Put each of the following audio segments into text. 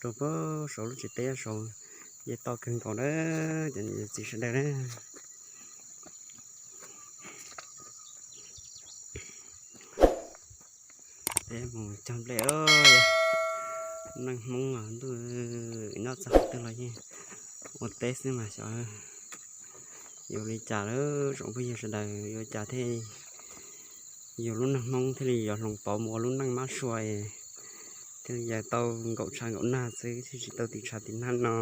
Rau pem saum lub tsev teb saud, ces to kawg nkaus na, cov niam cov txiv sawv daws na. Peb mus cog nplej, neej Hmoob ntuj nyob txog qhov twg los yeej ua teb xwb mas xyov yuav li cas lawm tsoom phooj ywg sawv daws, yuav cas thiaj yus lub neej Hmoob thiaj li yuav hloov pauv mus ua lub neej mab sua, thiaj li yuav tau nkaum tshav nkaum nag xwb thiaj tsis tau tim tshav tim nag no.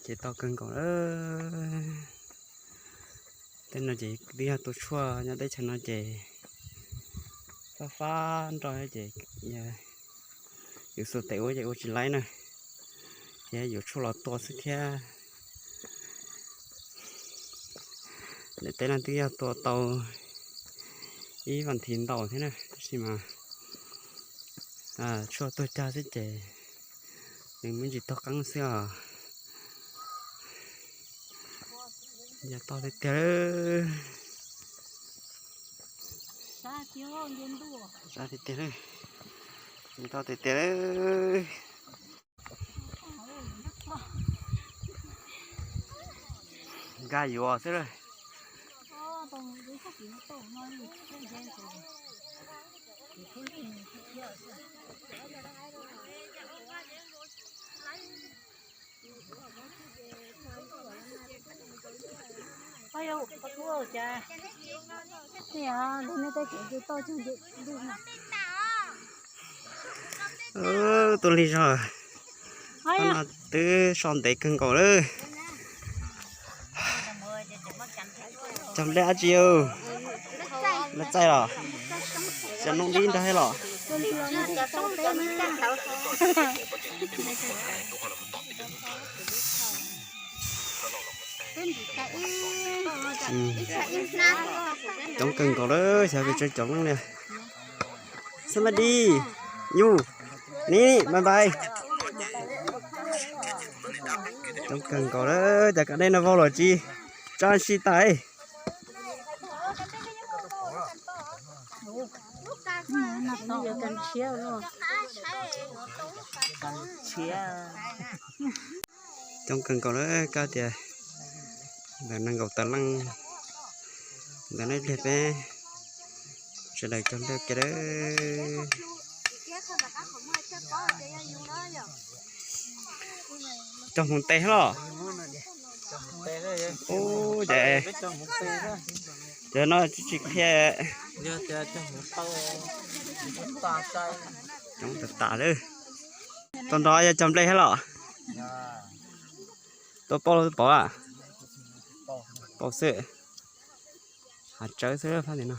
Ces to kawg nkaus lawm. Tej no ces twb yog tua tshuaj nyob teb chaws no ces fab fab nroj ces yus xuas tes ua ces ua tsis laib na, ces yuav tshuaj los tua xwb thiab. Daim teb no twb yog tua tau ib vas thiv ntau thiab na, tab sis mas tshuaj tuag cag xwb ces nws muaj ntsis tog qeeb xwb os. Yog toj tiag tiag lawm. Sab tiag tiag lawm. Toj tiag tiag lawm. Nkag yuav xwb lawm. Tuaj lig zog. Thaum no twb so ntev kawg nkaus lawm. Cog nplej dab tsi? Nplej txaij los? Cov noob dib nrog thiab los? Coob kawg nkaus lawm, xyov pes tsawg cov leej li. Somebody, you, ni, bye bye. Coob kawg nkaus lawm, cas koj dej no vau los tsis tsa si tas. Coob kawg nkaus lawm, kab tias ntawm nees nkaum tawm leej ntawm no ib pliag peb sawv daws cog nplej kiag lawm. Cog hmoov tes los? Ub, ces cov no tsis qhia. Coob tas tas lawm. Tau nrog yog cog nplej thiab los? Tuaj pauj los tuaj pov? Pauj xwb. Hav tsawb xwb phab ntawm no.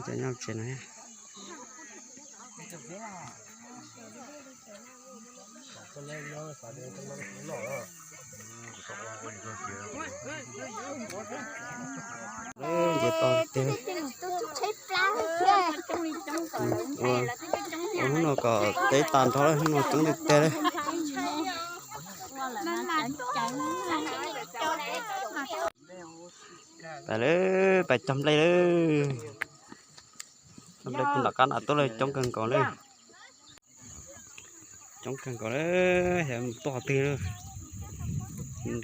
Cov nyob tsev no. Ces to tiag. Ua hnub no kom teb tas nrho, hnub no coob tiag tiag li. Pais lawm, pais cog nplej lawm. Cog nplej puag nram qab nram tuaj lawm, coob kawg nkaus lawm. Coob kawg nkaus lawm, xyov mus tuaj qhov twg lawm.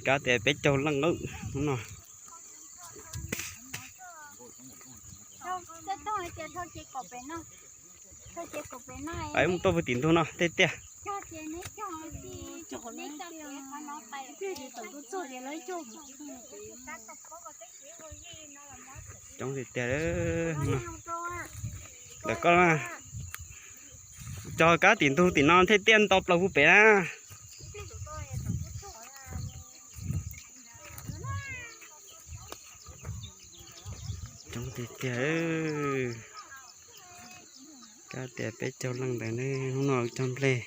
Kab tias peb caug leej lawm hnub no. Peb mus tuaj puag tim ntug no tiag tiag. Coob tiag tiag. Ntawm koj cog kab tim ntug tim no thiaj tiaj nto plaws puag pem na. Coob tiag tiag. Kab tias peb caug leej ntawd ne, hnub no cog nplej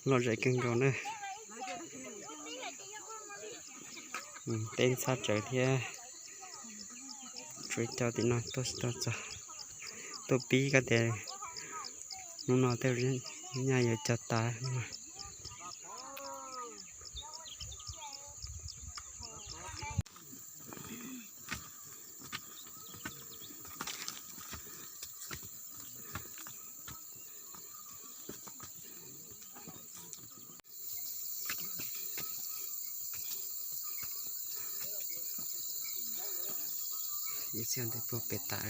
lom zem kawg nkaus na. Teb ntxhab tsawv thiab. Tsuas cog tim no tuaj tsis tau txog. Tuaj pib kab tias hnub no tej nyaj yuav cog tas. Ib txhia ntev pluag pem tas.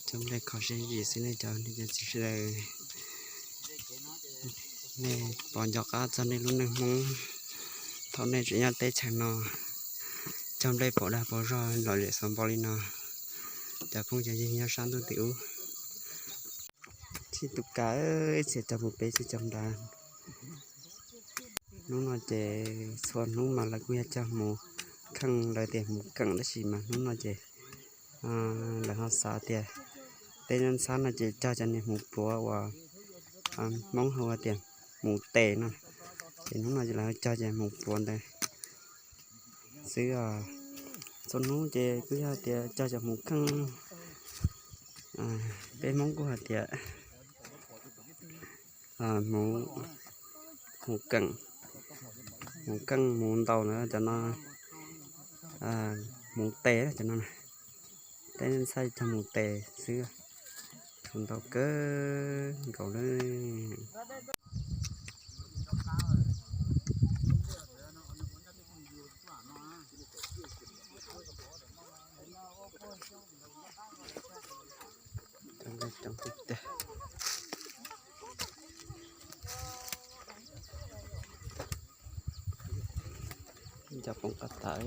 Cov nplej kho siab zim xwb nej cov niam cov txiv sawv daws. Nej pom nco qab txog nej lub neej Hmoob thaum nej tseem nyob teb chaws no, cog nplej pom dag pom zog lom zem xov npo li no. Cov phooj cov ywg nyob sab ntuj tim ub, tsis tus kav txiav cog mus peb txiav cog nrad. Hnub no ces txhua hnub mas lawv kuj yog cog mus kheej, lawv tias mus keem tab sis mas hnub no ces lawv ho xav tias tej nab xab no ces cog cov niag hmuv pluav uas Hmoob hu tias hmuv tes no, ces hnub no ces lawv cog cov hmuv pluav ntawd xwb. Txhua hnub ces kuj yog tias cog cov hmuv kheej, peb Hmoob kuj hais tias hmuv, hmuv keem, hmuv keej hmuv ntaus na cov no, hmuv tes cov no, tej nab xab cog hmuv tes xwb, hmuv ntaus kawg nkaus li. Cov poob qab tas.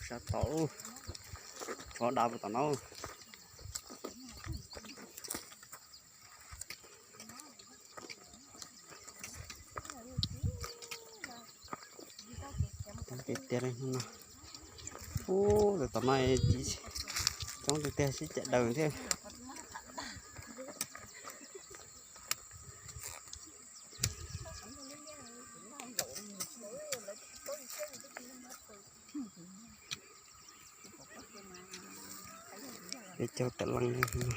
Sab tod, tsov dav puas tom no. Tiag tiag li hnub no. Ub, tom no coob tiag tiag sib cav daws thiab. Peb caug tawm leej li.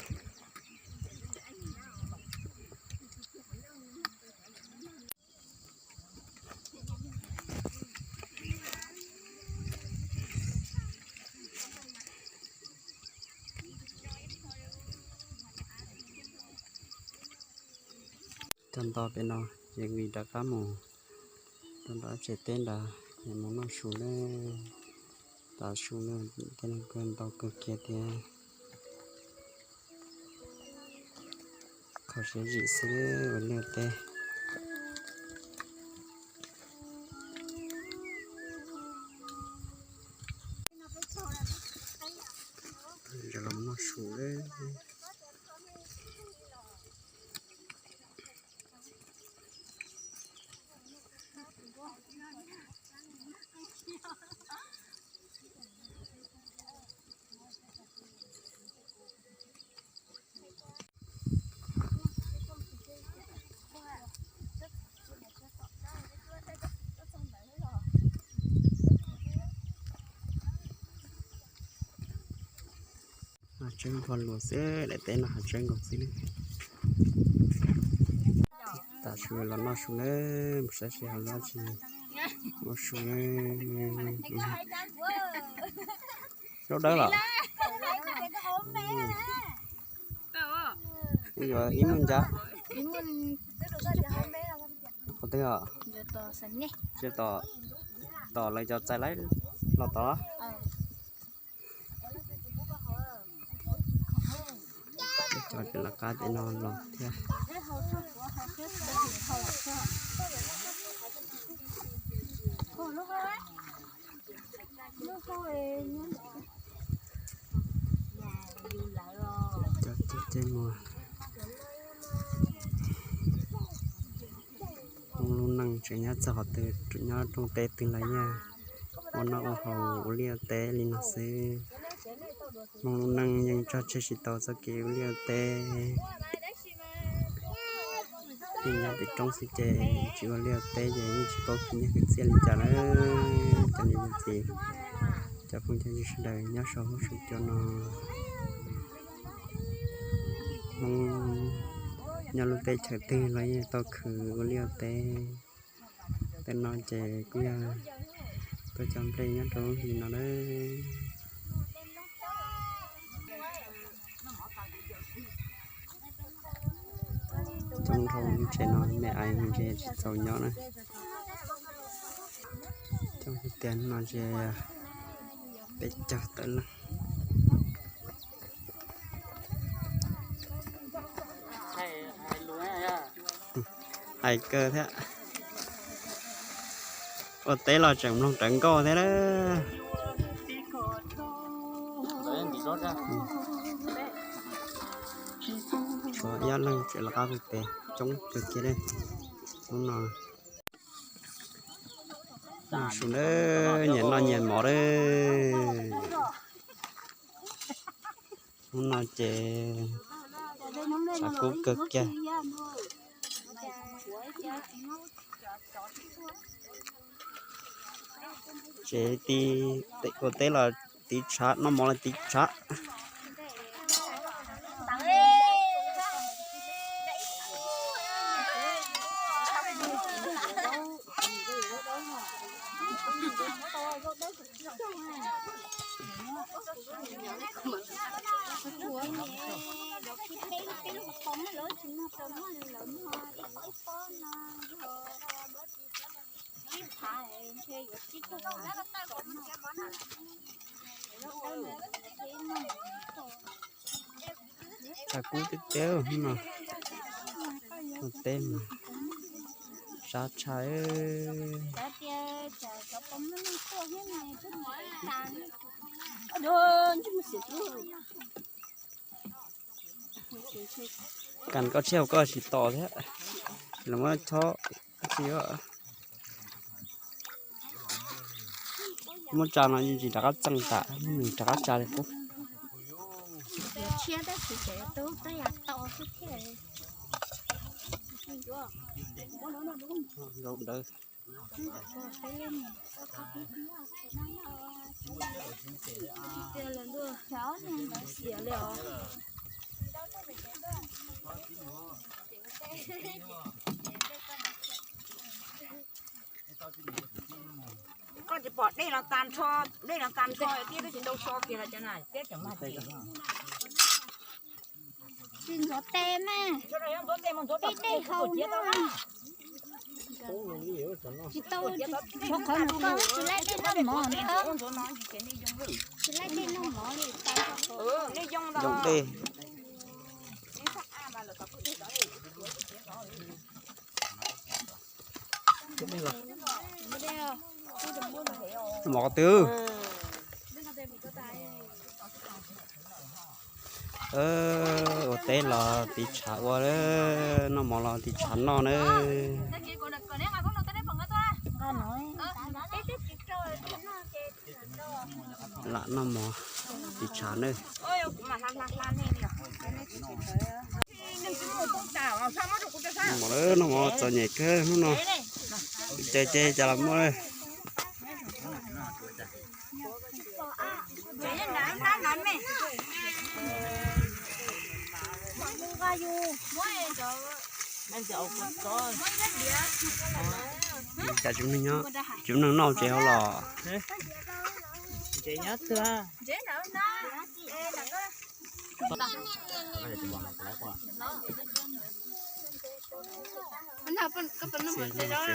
Cog nto pem no, ces vim rov qab mus rau nram tsev teb nrad, es mus noj su na. Tav su na, tej no kawg ntau kawg kiag tiag. Kho siab zim xwb ua liaj teb. Los noj su. Hav tsawb npog luas xwb, daim teb no hav tsawb nkaus xwb. Tav su los noj su na, mus saib seb ho noj tsi, noj su na. Zaub dawb los? Yuav ib muag ntsa. Qhov twg os? Tsis, tom lawv cov txais laib los tod. Cov tseem lawv qab tej no los thiab. Cov ceg muag, Hmoob lub neej tseem nyob txog qhov twg, nyob rooj teb twg los yeej ua noj ua haus ua liaj ua teb li no xwb. Hmoob lub neej yeej tso tseg tsis tau txoj kev ua liaj ua teb. Yeej nyob pem roob xwb ces tsis ua liaj ua teb ces yeej tsis paub khwv nyiaj khwv txiaj li cas lawm. Cov niam cov txiv, cov phooj cov ywg sawv daws nyob saum huab saum cua no, Hmoob nyob lub teb chaws twg los yeej tau khwv ua liaj ua teb. Tej no ces kuj yog Koj cov nplej nyob rau lub hli no na. Coob dhau tsev no me ais ntshe tsis txaus nyob na. Coob tiag no ntshe peb caug tawm leej. Hais kawg thiab. Ua teb los tseem mloog rawv nkauj thiab na. Tshuav ib ob leeg tseem lawv qab pem coob kawg kiag li. Hnub no, su na, nyias noj nyias mov lawm. Hnub no ces tshav kub kawg kiag. Tsev ti, ua teb los tiv tshav, noj mov los tiv tshav. Tshav kub tiag tiag no, ua teb mas sab tshaj. Kas koj tsij haus koj tsis tos thiab, los muab chob tsis. Muab tsa no yeej tsis rov qab txeej tas, nws rov qab tsa li qub. Koj tsis pom dej no tas nrho, dej no tas nrho tib twb tsis tau so kiag los cov na, tib tseem mag. Tsis ntxuav tes mas, dej dej haus na. Tsis tau, tshuav qhov nws koj tsis laib dej noj mov na. Tsis laib dej noj mov li tas. Yoov dej. Mov qhov twg? Ua teb los tiv tshav ua, noj mov los tiv tshav noj na. Lam noj mov tiv tshav na. Noj mov txom nyem kawg hnub no. Ces ces cas los muaj. Cas tsis muaj neeg nyob, tsis muaj neeg noj tsev hauv los.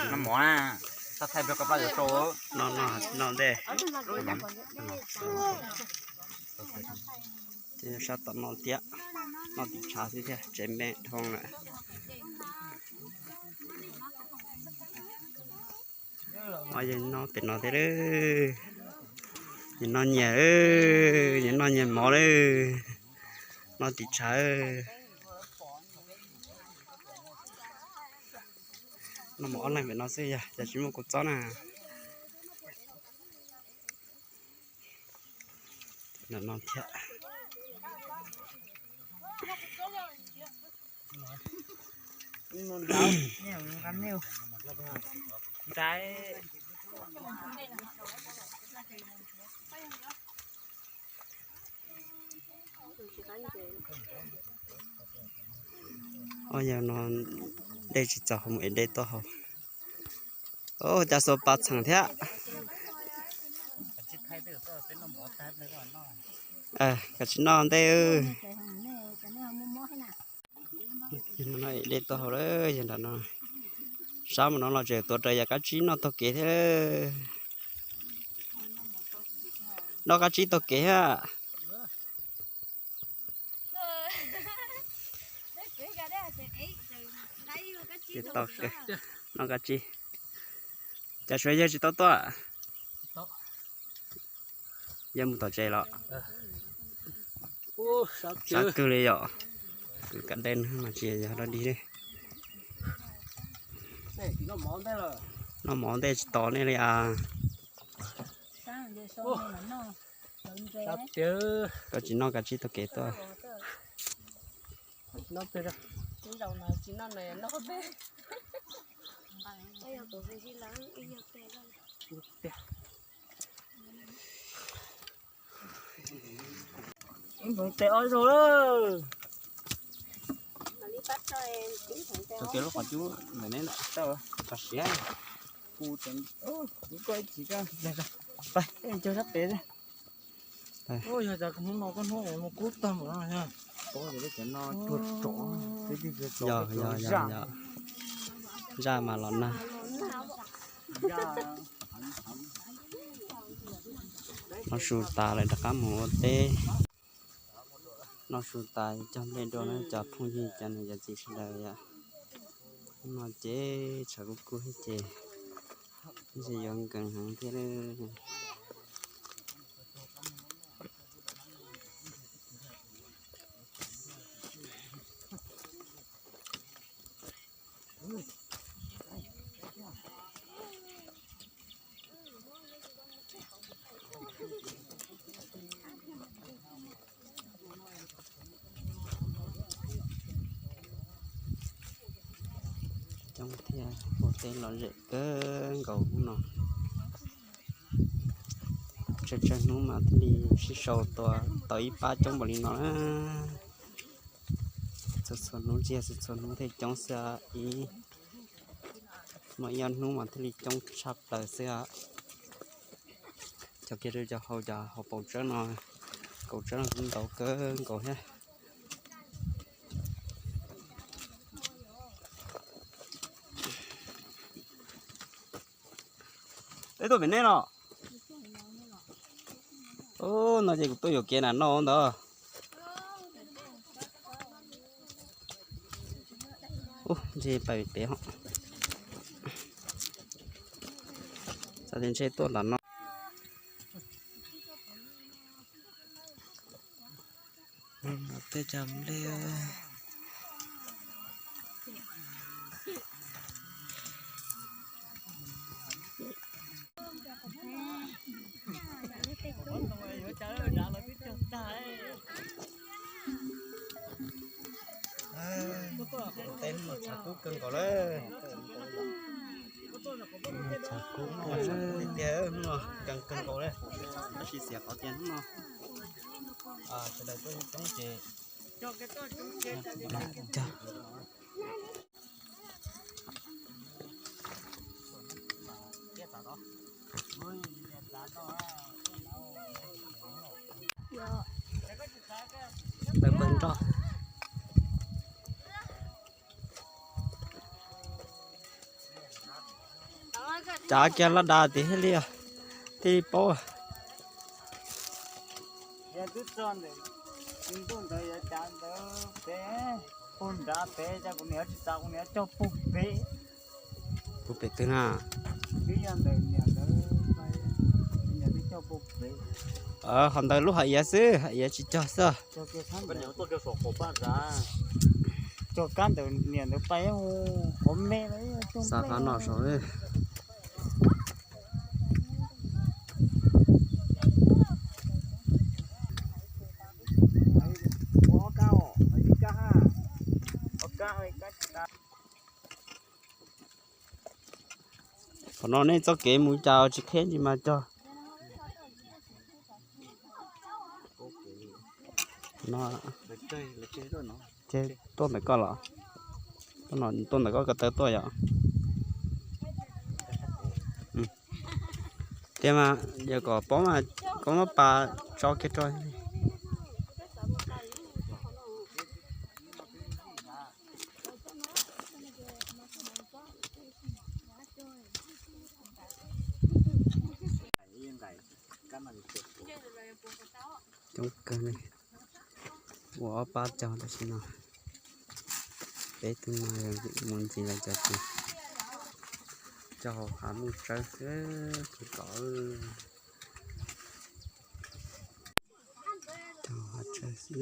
Noj mov na, txhob thaij pliag koj plab yuav rau. No, no ntej. Ces sab tom no thiab, noj tiv tshav xwb thiab tsev me dhau lawm. Yog noj pem no thiab, nyias noj nyias, nyias noj nyias mov lawm, noj tiv tshav. Noj mov ob leeg pem no xwb yog, yog tsis muaj kua txob na. No thiab. Ob yog no dej tsis txaus hauv mus ev dej tuaj haus. Ua cas xuas pas txheem thiab. Koj tsis noj ntej. No dej tuaj hauv lawm, yog nram no. Sab mus no los tseem tuav rawv yam kab tsib noj taug kev thiab. Noj kab tsib taug kev thiab. Tsis tau kawg. Noj kab tsib. Cas suav yawg tsis tau tuaj? Yawg mus tom tsev los? Sab kawg li yom. Kwv Kam Dej mas tsis yog dog dig li. Noj mov ntej tsis tos nej li as. Koj tsis noj kab tsib taug kev tuaj. Ib nphoov tes ob zaug lawm. Tau kev lub qhov cub ntawm neb ntawm tau tso siav. Kuv koj ib chim koj pais cog sab pem. Yog cas hnub no koj hnub mus kub tag npaum no, cov no tuag rov, yog yog yog, zaj mas los nag. Noj su tas lawm rov qab mus ua teb. Noj su tas cog nplej dua na cov phooj ywg cov niam cov txiv sawv daws yom. Hnub no ces tshav kub kub thiab ces ntshe yuav nkees heev thiab. Coob thiab, ua teb lom zem kawg nkaus hnub no. Tsawg tsawg hnub mas thiaj li sib sau tua tau ib pab coob npaum li no na. Txhua txhua hnub tsis yog txhua txhua hnub thiaj coob xwb, ib muaj ib ob hnub mas thiaj li coob tshaj plaws xwb. Cog kiag rau cov hau, cov hauv paus tsawb no, kaus tsawb no kuj ntau kawg nkaus thiab. Peb tuaj pem nej los? Ub, no ces kuv tuaj yuam kev na noj ntawd. Ub, ntshe pais pem hos. Xav tias ntshe tuaj ntawm no. Tej cov nplej. Teb hnub no tshav kub kawg nkaus lawm. Tshav kub tiag tiag, hnub no kawg kawg nkaus lawm. Tab sis xiam qhov tias hnub no sawv daws tuaj coob ces Tawm pawg nroj. Tsav kiag laj das tim thiaj li, thiaj li paub. Yog twb txog ntawm ntuj ntawd yuav tsav ntawd pem, puag nrad pem, cas kuv niam tsis txav, kuv niam cog puag pem. Puag pem twg na? Twb yog ntawm niam ntawd, niam twb cog puag pem. Qhov ntawd lub hais iav xwb, hais iav tsis cog xwb. Cog kab ntawm niam ntawd pais, qhov me xav qab no saud. Qhov no nej txoj kev mus cas tsis qheb ntsis mas cog. No, ces tuaj ntawm koj los? Tuaj ntawm koj ko taw tuaj yom. Tiag mas yog kom paub mas koj muab pas tso kiag rau. Coob kawg li, ua ob pab cog tam sim no. Peb tug no mus ntxiv lawm cov ces cog hauv hav mus tsawb xwb tod. Cog hav tsawb xwb.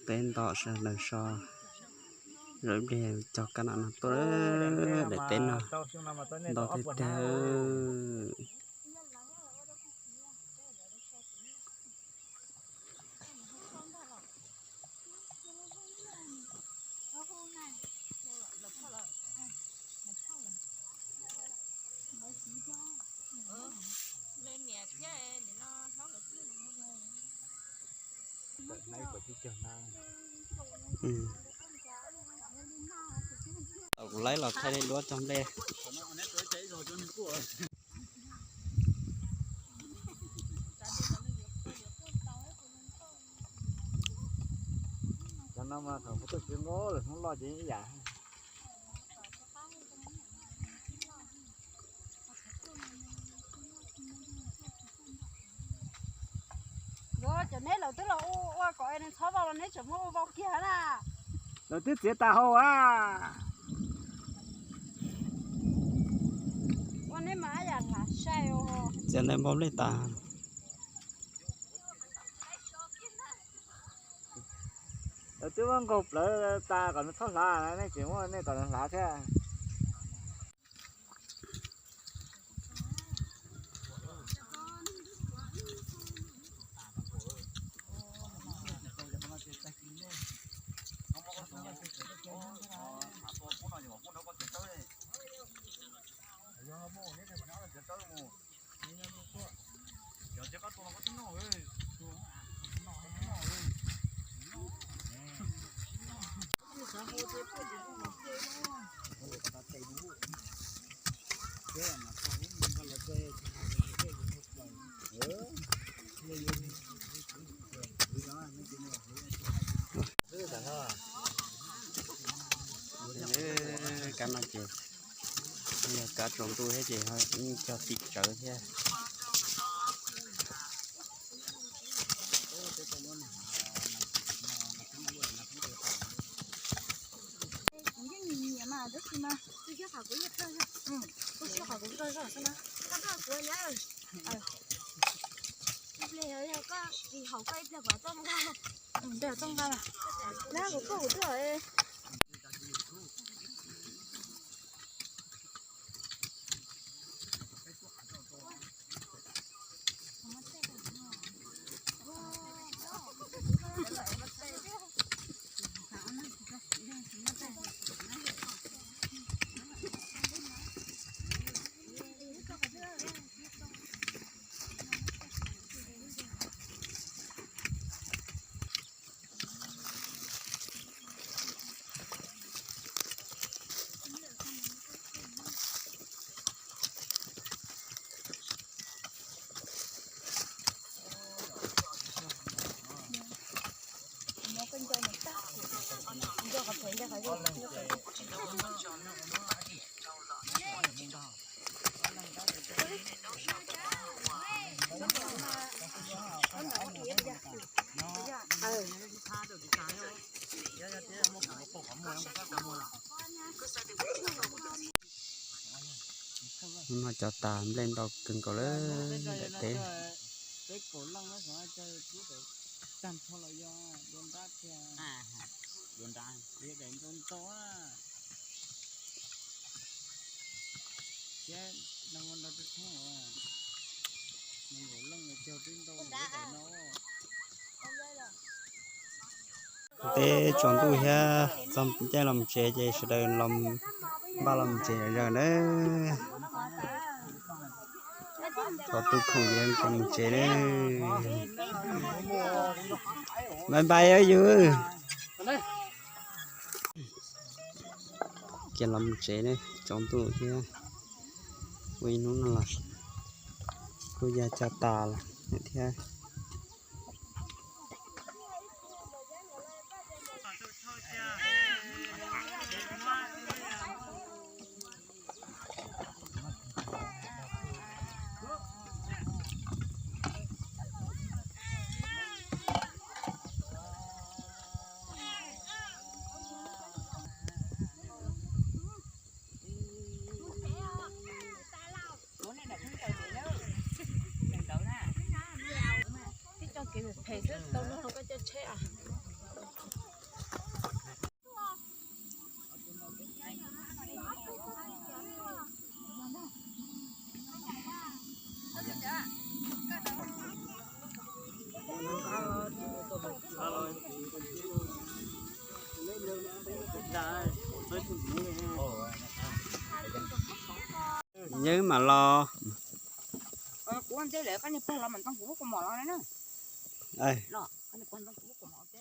Teb nto sawv daws so, lawv ib pliag cog kab nam no tuaj daim teb no, nto tiag tiag. Tau kuv laib los thaij duab cog nplej. Cov no mas thaum kuv tuaj txiv nkaus lawm, hnub loj ces ib yam. Cov neb lawv twb los ua ua kom nws txhob vau los neb tseem muab ua vau kiag na. Lawv twb txiav tas hau a. Ua neb mas yam hlav sai. Txiav ntawm npau nplej tas. Lawv twb muab nkaug plawv tas kom nws txhob hlav, nej tseem muab nej kom nws hlav thiab. Kab no ces yog kab tsaus ntuj thiab ces yeej cog tim tsawv thiab. Kuv yeej nyiam nyiam mas tab sis mas tu siab qhov kuv yeej thawj zog, tu siab qhov kuv thawj zog xwb na. Koj tuaj kuv na. Ib pliag yog koj haus koj ib pliag kuv txoj nqa. Txoj nqa na. Nab kuv tuaj kuv tuaj. Hnub no cov tas nplej ntau kawg nkaus lawm daim teb. Teb tsaus ntuj thiab, txog caij los tsev ces sawv daws los, npaj los tsev zom zaws na. Txog tu khoom ces mus tsev na. Bye bye yus. Kiag los mus tsev ne, tsaus ntuj thiab. Ua ib hnub no los kuj ya cog tas lawm thiab. Yawg mam los. Kuv ntej lawm, koj niag pog los mam ntoo kuv lub kaus mom los na. Los, koj niag pog ntoo kuv lub kaus mom ua ke.